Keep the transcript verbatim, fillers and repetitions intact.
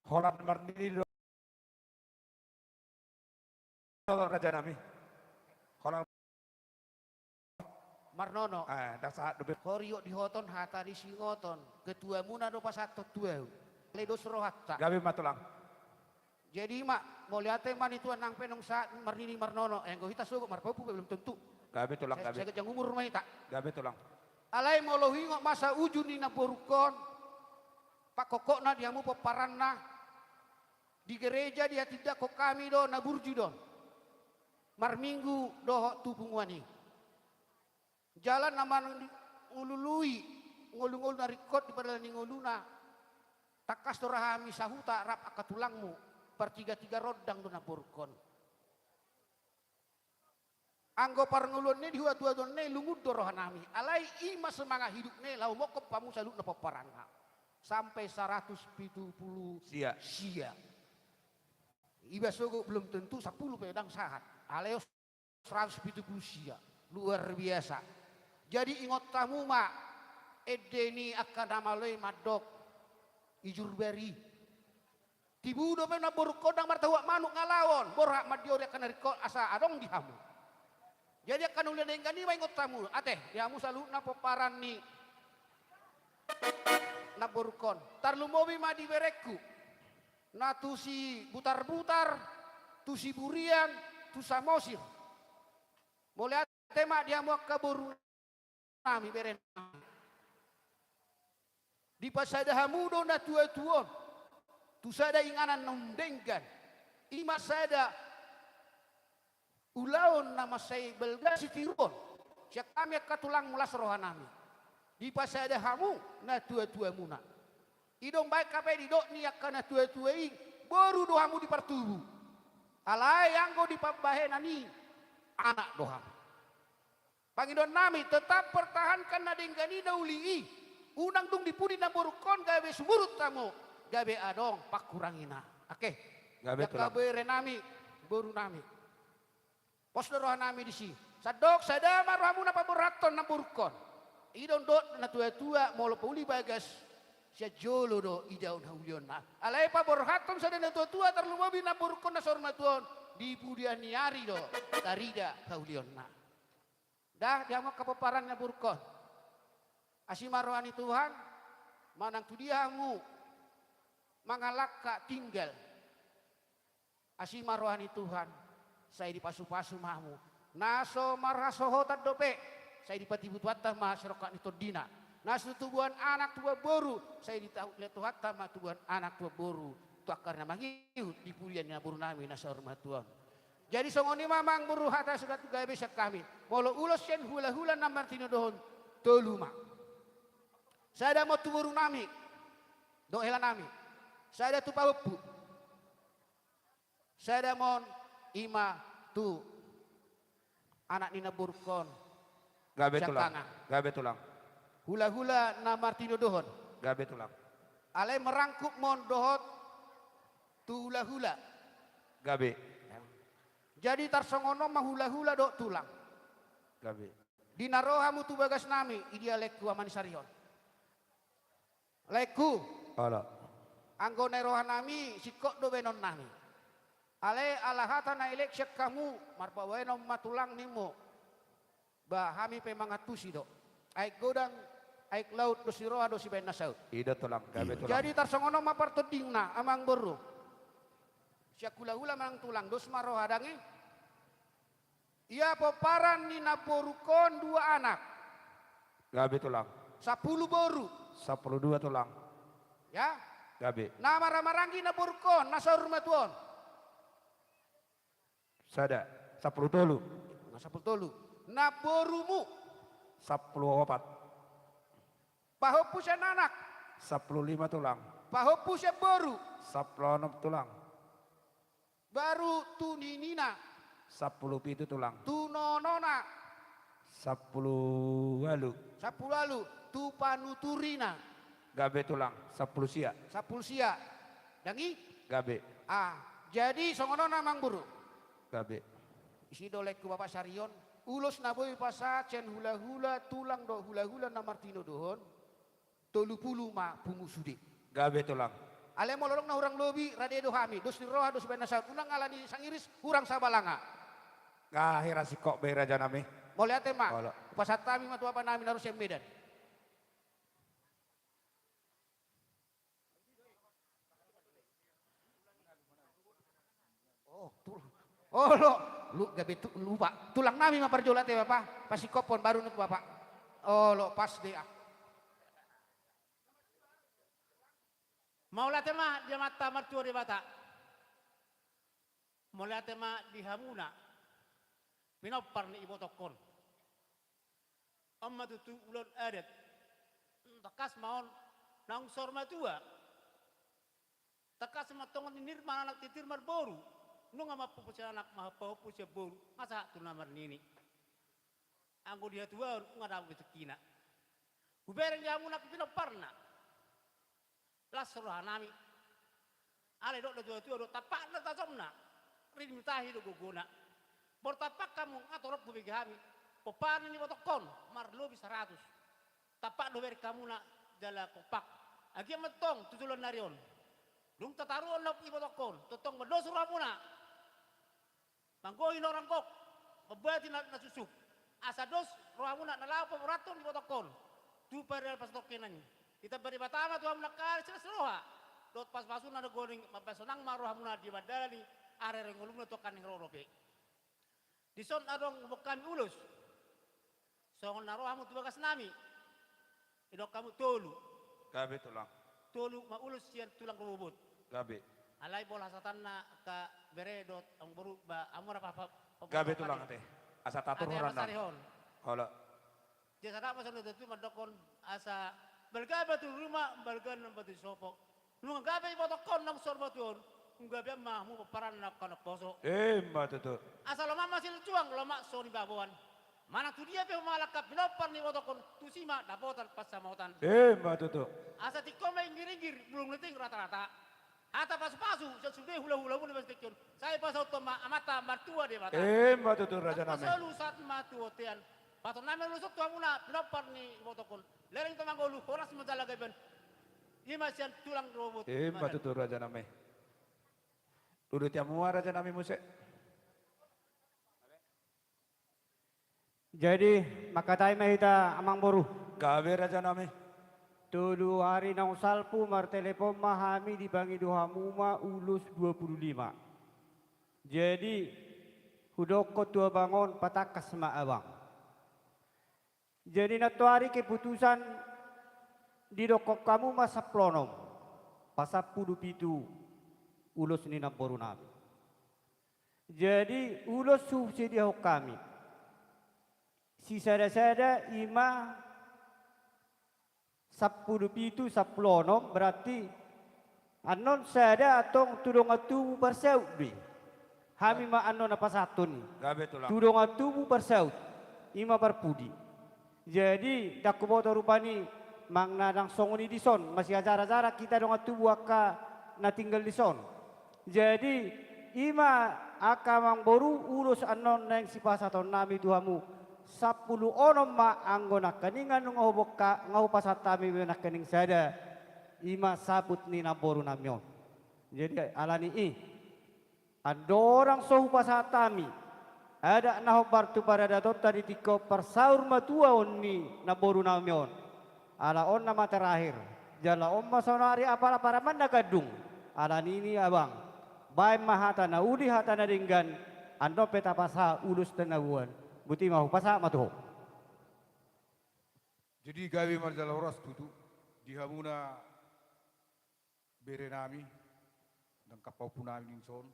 Holan marnini do. Raja nami. Holan Marnono. Eh, ndang sahat dope. Horiot dihoton hata disingoton. Ketuamuna do pasahathon tu ahu. Alai dos rohanta. Gabe ma tulang. Jadi ma, mauliate ma ni Tuhan nang pe naung sahat marnini marnono. Eh, anggo hita sogot marpahompu pe belum tentu. Gabe tulang, gabe. Sagat jang umur ma hita. Gabe tulang. Alai molo huingot ma asa ujung ni namborungkon. Pangkokkokna di hamu pomparanna. Di gereja dihatindanghon hami do na burju do on. Marminggu dohot tu punguan i. Jala na mangulului ngolungolu na ringkot di pardalanan ni ngoluna. Tangkas do ra hami sahuta rap angka tulangmu. Partigatiga rondang do namborungkon. Anggo parngoluon ni i di huatuatuaon ni i lungun do rohanami. Alai i ma semangat hidup ni i laho monghom hamu saluhutna pomparanna. Sampai saratus pitu pulu sia. Sia. Iba sogot belum tentu sampulu pe ndang sahat. Alai saratus pitu pulu sia. Luar biasa. Jadi ingot hamu ma ende ni angka na malo i mandok. Ijurbari. Tibu dope namborungkon ndang martahuak manuk ngalaon, borhat mandiori angka na ringkot asa adong di hamu. Jadi angka na uli na denggan i ma ingot hamu, ate, di hamu saluhutna pomparan ni namborungkon. Tarlumobi ma di berengku. Na tu Sibutarbutar, tu Siburian, tu Samosir. Mauliate ma di hamu angka boru nami, bere nami. Dipasada hamu do natuatua on tu sada inganan naung denggan. I ma sada ulaon na mansai balga sitiruon. Sian hami angka tulangmu las rohanami. Dipasada hamu natuatuamuna. I do umbahen hape didok ni angka natuatua i, boru do hamu di partubu. Alai anggo di pambahenan i, anak do hamu. Pangidoan nami, tetap pertahankan na denggan i na uli i. Unang dung di pudi namborungkon gabe sumurut hamu, gabe adong pangkurangina. Oke. Gabe tulang. Angka bere nami, boru nami. Pos do roha nami disi. Sandok sada ma rohamuna paborhathon namborungkon. I do didok natuatua molo pauli bagas sian jolo do idaon haulionna. Alai paborhathon sada natuatua tarlumobi namborungkon na saur matua on di pudian ni ari do tarida haulionna. Dah, di hamu angka pomparan ni namborungkon. Asi ma roha ni Tuhan, manang tu dia hamu mangalangka tinggal. Asi ma roha ni Tuhan, sai dipasupasu ma hamu. Na so marhasohotan dope, sai dipatibu Tuhanta ma sirongkap ni tondina. Na so tubuan anak tubuan boru, sai ditahu Tuhanta ma tubuan anak tubuan boru. Tu angka na mangihut di pudian ni namboru nami na saur matua on. Jadi songon i ma amang boru hata surat tu gabe sian hami. Molo ulos sian hulahula na martinodohon tolu ma. Sada ma on tu boru nami. Dohot hela nami. Sada tu pahompu. Sada ma on i ma tu anak ni namborungkon. Gabe tulang. Siangkangan. Gabe tulang. Hulahula na martinodohon. Gabe tulang. Alai merangkup ma on dohot tu hulahula. Gabe. Jadi tarsongon on ma hulahula dohot tulang. Gabe. Di na ro hamu tu bagas nami, i dia laengku ama ni sari on. Laengku. Ala. Anggo na i roha nami, singkop do baenon nami. Alai ala hata na i laengku sian hamu, marpabaenon ma tulang nimmu. Ba hami pe mangantusi do. Aek godang, aek laut, dos ni roha, dos ni baen na saut. I do tulang, gabe tulang. Jadi tarsongon on ma partondingna, amang boru. Sian hulahula manang tulang, dos ma roha dang i. Ia pomparan ni namborungkon dua anak. Gabe tulang. Sampulu boru. Sampulu dua tulang. Ya. Gabe. Na marhahamaranggi namborungkon na saur matua on. Sada. Sampulu tolu. Na sampulu tolu. Namborumu. Sampulu opat. Pahompu sian anak. Sampulu lima tulang. Pahompu sian boru. Sampulu onom tulang. Baru tu ninina. Sampulu pitu tulang. Tu nonona. Sampulu ualu. Sampulu ualu. Tu panuturina. Gabe tulang. Sampulu sia. Sampulu sia. Dang i? Gabe. Ah, jadi songon on amang boru. Gabe. Disi do laengku bapak sari on. Ulos na boi pasahat sian hulahula tulang dohot hulahula na martinodohon. Tolu pulu ma pungu sude. Gabe tulang. Alai molo adong na hurang lobi, rade do hami, dos ni roha, dos bahen na saut, unang ala ni sangiris, hurang sabalanga. Nga hira singkop be raja nami. Mauliate ma. Olo. Hupasahat hami ma tu bapa nami na ro sian Medan. Oh, tul-, olo, lu gabe tu-, lupa. Tulang nami ma parjolo ate bapa, pasingkophon baru nunga tu bapa. Olo, pas de ah. Mauliate ma di Amanta Martua Debata. Mauliate ma di hamuna pinompar ni ibotongkon. On ma tutu ulaon adat. Tangkas ma on naung saur matua. Tangkas ma tongon ni nirmana anak titir marboru. Nunga mampupu sian anak ma pahompu sian boru, nga sahat tu na marnini. Anggo di hatuaon nga dapot be tingkina. Hubereng di hamuna pinomparna. Las roha nami. Alai didok na tua-tua do, tampak do tajomna, rim ni tahi do gogona. Molo tampak hamu nga torop hubege hami pomparan ni ibotongkon marlobi saratus. Tampak do hubereng hamuna jala kompak. Agia ma tong tu joloan ni ari on. Dung tataruhon na ibotongkon, tongtong ma dos rohamuna. Manggohi na hurang gok, mambuati na, na suksuk. Asa dos rohamuna na laho paborathon ibotongkon tu paradaton pasatongkinan i. Ditamba Debata ma tu hamuna angka ari silas roha dohot pasu-pasuna na godang, mambahen sonang ma rohamuna di mandalani ari-ari ngolumuna tu angka na ni rorop i. Dison adong huboan hami ulos. Songon na ro hamu tu bagas nami, didok hamu tolu. Gabe tulang. Tolu ma ulos sian tulang rorobot. Gabe. Alai pola hasahatanna angka bere dohot amangboru, ba hamu na pa, pa, pa, gabe tulang ate. Asa tatur ate holan. Asa tatur holan. Olo. Jadi sada ma songon na tutu mandokkon asa balga batu ruma, balga na batu di sopo. Nunga gabe ibotongkon naung saur matua on, nunga gabe ma hamu pomparanna angka na poso. Ima tutu. Asa lomak ma silinjuang, lomak songon i baboan. Manang tu dia pe humalangka pinompar ni ibotongkon, tusi ma dapotan pansamotan. Ima tutu. Asa tingko ma inggir-inggir, bulung ni tingki rata-rata. Hata pasu-pasu sian sude hula-hulamu di bagasan tingki on, sai pasauthon ma Amanta Martua Debata. Ima tutu raja nami. Solu sahat ma tu bontean. Pasahaton nami ulos on tu hamuna pinompar ni ibotongkon. Leleng tu manggoluh, horas ma jala gabe. Ima sian tulang rorobot. Ima tutu raja nami. Uduti hamu ma raja nami muse. Jadi mangkatai ma hita amangboru. Gabe raja nami. Tolu ari naung salpu martelepon ma hami, dipangido hamu ma ulos dua puluh lima. Jadi hudokkon tu abang on, patangkas ma abang. Jadi nantoari keputusan didokkon hamu ma sampulu onom, pasampulu pitu ulos ni namboru nami. Jadi ulos husediahon hami sisada-sada ima sampulu pitu, sampulu onom, berarti annon sada antong tu dongan tubu parsaut do i. Hami ma annon na pasahathon i. Gabe tulang. Tu dongan tubu parsaut, ima parpudi. Jadi ndang huboto rupani manang na ndang songon i dison, masihajara-jara hita dongan tubu angka na tinggal dison. Jadi ima angka amangboru, ulos annon naeng sipasahaton nami tu hamu, sampulu onom ma anggo nangkaningan nunga hubongka, nga hupasahat hami be nangkaning sada, ima saput ni namboru nami on. Jadi ala ni i, andorang so hupasahat hami adat na hombar tu paradatonta di tingki on, parsaur matuaon ni namboru nami on. Ala on nama terakhir, jala on ma saonari apala paramanna gandung. Ala ni i abang, baen ma hata na uli, hata na denggan, annon pe tapasahat ulos na boan. Boti ma, hupasahat ma tu ho. Jadi gabe marjala horas tutu di hamuna bere nami, dangka pahompu nami dison,